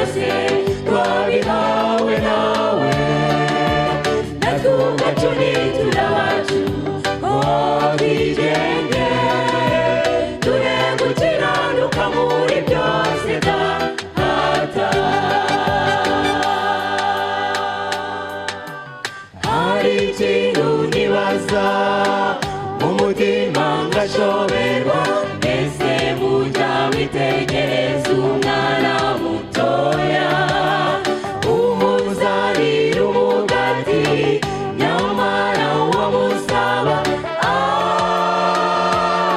byose twabihawe nawe. Natwe ubwacu ntiturabacu ngo twigenge, duhe gukiranuka muri byose Data. Hari ikintu nibaza mu mutima ngashoberwa, mbese mujya witegereza umwana mutoya umuzanira umugati, nyamara wamusaba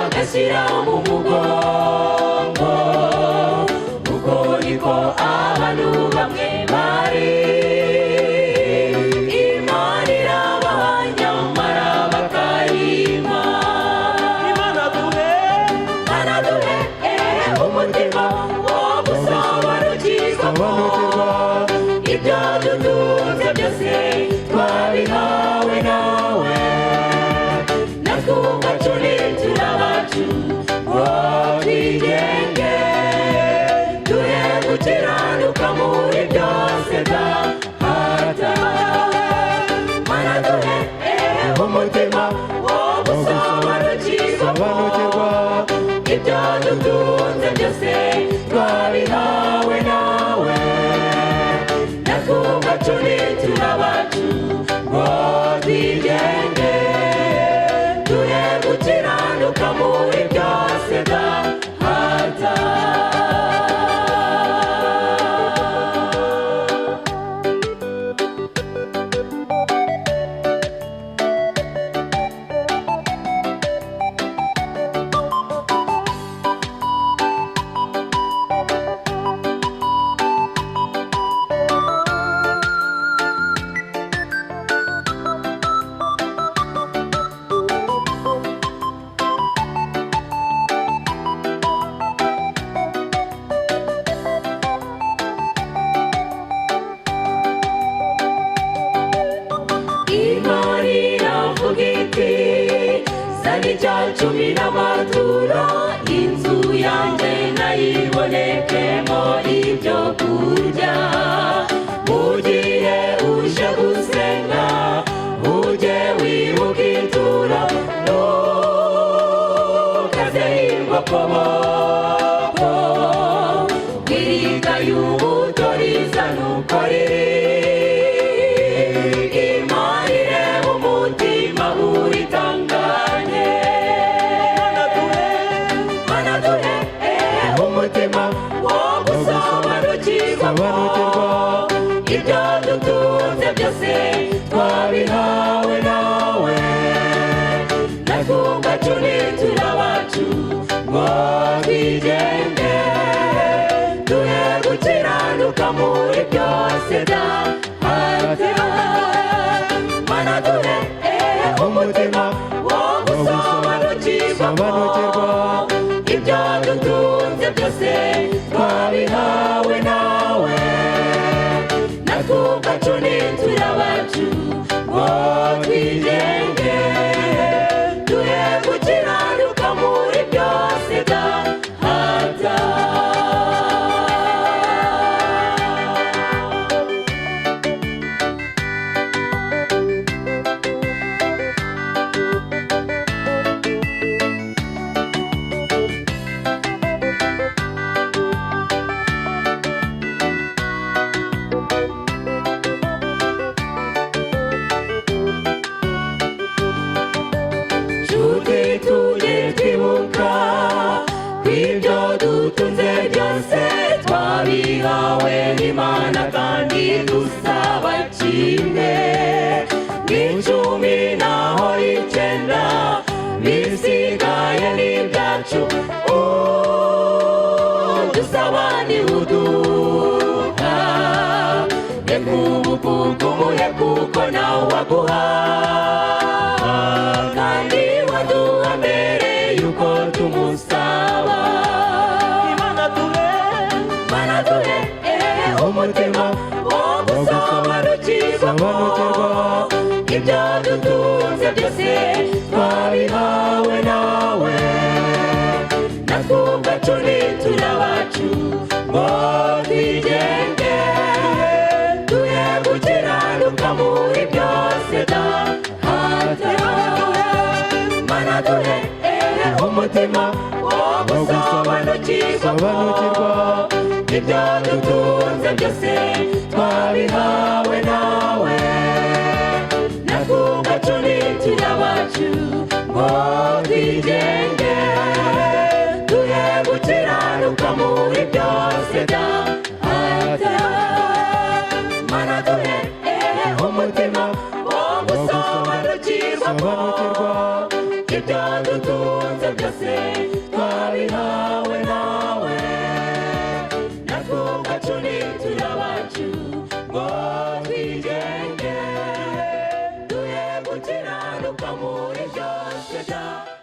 agashyira mu mugongo? Uko niko abantu bamwe bari, Imana irabaha nyamara bakayima. Imana duhe, Mana duhe umutima wo gusobanukirwa ko Sobanukirwa. ibyo dutunze byose twabihawe nawe. Natwe ubwacu ntiturabacu ngo twigenge, duhe gukiranuka muri byose Data. Mana duhe umutima wo gusobanukirwa ko Sobanukirwa. ibyo dutunze byose twabihawe nawe. Natwe ubwacu ntiturabacu ngo twigenge, duhe gukiranuka muri byose Data. Imana iravuga iti: "Zana icya cumi n'amaturo, inzu yanjye nayibonekemo ibyo kurya. Mu gihe uje gusenga, ujye wibuka ituro, ntukaze imbokoboko." Wirika y'ubutoriza nuko riri, Imana ireba umutima uritanganye. Imana duhe, Mana duhe umutima wo gusobanukirwa ko Sobanukirwa. ibyo dutunze byose twabihawe nawe. Natwe ubwacu ntiturabacu ngo twigenge, duhe gukiranuka muri byose Data. Mana duhe umutima wo gusobanukirwa ko Sobanukirwa. ibyo dutunze byose twabihawe nawe. Natwe ubwacu ntiturabacu ngo twigenge, duhe gukiranuka muri byose Data. Nshuti, tujye twibuka ko ibyo dutunze byose twabihawe n'Imana, kandi dusaba kimwe n'icumi, naho icyenda bisigaye n'ibyacu. Udusaba ni uduha, reka ubukungu umuhe kuko nawe waguha, kandi waduha mbere yuko tumusaba. Imana duhe, Mana duhe umutima wo gusobanukirwa ko Sobanukirwa. ibyo dutunze byose twabihawe nawe. Natwe ubwacu ntiturabacu ngo twigenge. Data. Mana duhe umutima wo gusobanukirwa ko ibyo dutunze byose twabihawe nawe. Natwe ubwacu ntituri abacu ngo twigenge. Duhe gukiranuka muri byose, Data. Mana duhe umutima wo gusobanukirwa ko ibyo dutunze byose twabihawe nawe. Natwe ubwacu ntituri abacu ngo twigenge. Duhe gukiranuka muri byose, Data.